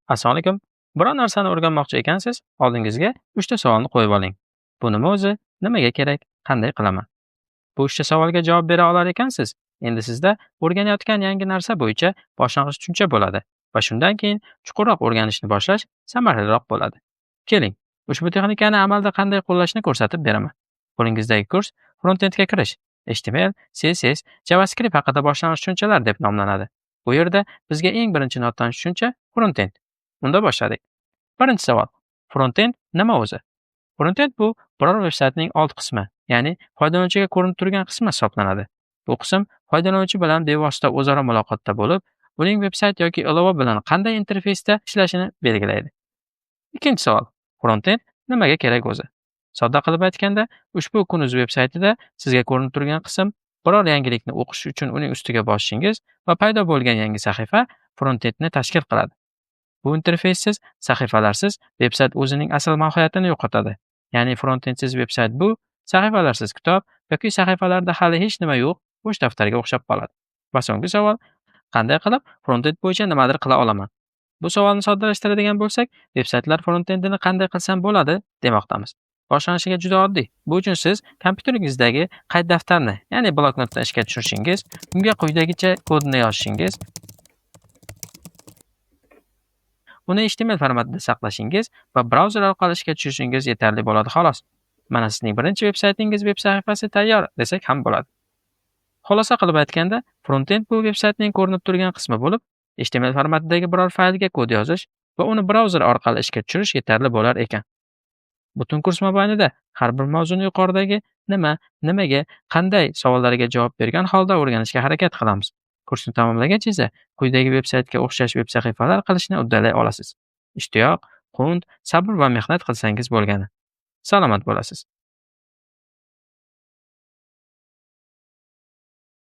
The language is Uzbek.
Assalomu alaykum. Biror narsani o'rganmoqchi ekansiz, oldingizga 3 ta savolni qo'yib oling. Bu nima o'zi? Nimaga kerak? Qanday qilaman? Bu 3 ta savolga javob bera olar ekansiz, endi sizda o'rganayotgan yangi narsa bo'yicha boshlang'ich tushuncha bo'ladi va shundan keyin chuqurroq o'rganishni boshlash samaraliroq bo'ladi. Keling, ushbu texnikani amalda qanday qo'llashni ko'rsatib beraman. Qo'lingizdagi kurs Frontendga kirish, HTML, CSS, JavaScript haqida boshlang'ich tushunchalar deb nomlanadi. Bu yerda bizga eng birinchi notanish tushuncha frontend. Unda boshladik. Birinchi savol. Frontend nima o'zi? Frontend bu biror veb-saytning old qismi, ya'ni foydalanuvchiga ko'rinib turgan qismi hisoblanadi. Bu qism foydalanuvchi bilan bevosita o'zaro muloqotda bo'lib, uning veb-sayt yoki ilova bilan qanday interfeysda ishlashini belgilaydi. Ikkinchi savol. Frontend nimaga kerak o'zi? Sodda qilib aytganda, ushbu Kun.uz veb-saytida sizga ko'rinib turgan qism biror yangilikni o'qish uchun uning ustiga bosishingiz va paydo bo'lgan yangi sahifa frontendni tashkil qiladi. Bu interfeyssiz, sahifalarsiz veb-sayt o'zining asl mohiyatini yo'qotadi. Ya'ni frontendsiz veb-sayt bu sahifalarsiz kitob yoki sahifalarda hali hech nima yo'q bo'sh daftarga o'xshab qoladi. Va so'nggi savol, qanday qilib frontend bo'yicha nimadir qila olaman? Bu savolni soddalashtiradigan bo'lsak, veb-saytlar frontendini qanday qilsam bo'ladi demoqdamiz. Boshlanishiga juda oddiy. Bu uchun siz kompyuteringizdagi qayd daftarni, ya'ni bloknotni ishga tushirishingiz, unga quyidagicha kodni yozishingiz, uni HTML formatida saqlashingiz va brauzer orqali ishga tushirishingiz yetarli bo'ladi xolos. Mana sizning birinchi veb-saytingiz veb sahifasi tayyor desak ham bo'ladi. Xulosa qilib aytganda, frontend bu veb-saytning ko'rinib turgan qismi bo'lib, HTML formatidagi biror faylga kod yozish va uni brauzer orqali ishga tushirish yetarli bo'lar ekan. Butun kurs mobaynida har bir mavzuni yuqoridagi nima, nimaga, qanday savollariga javob bergan holda o'rganishga harakat qilamiz. Kursni tamomlagach esa quyidagi veb-saytga o'xshash veb sahifalar qilishni uddalay olasiz. Ishtiyoq, qunt, sabr va mehnat qilsangiz bo'lgani. Salomat bo'lasiz.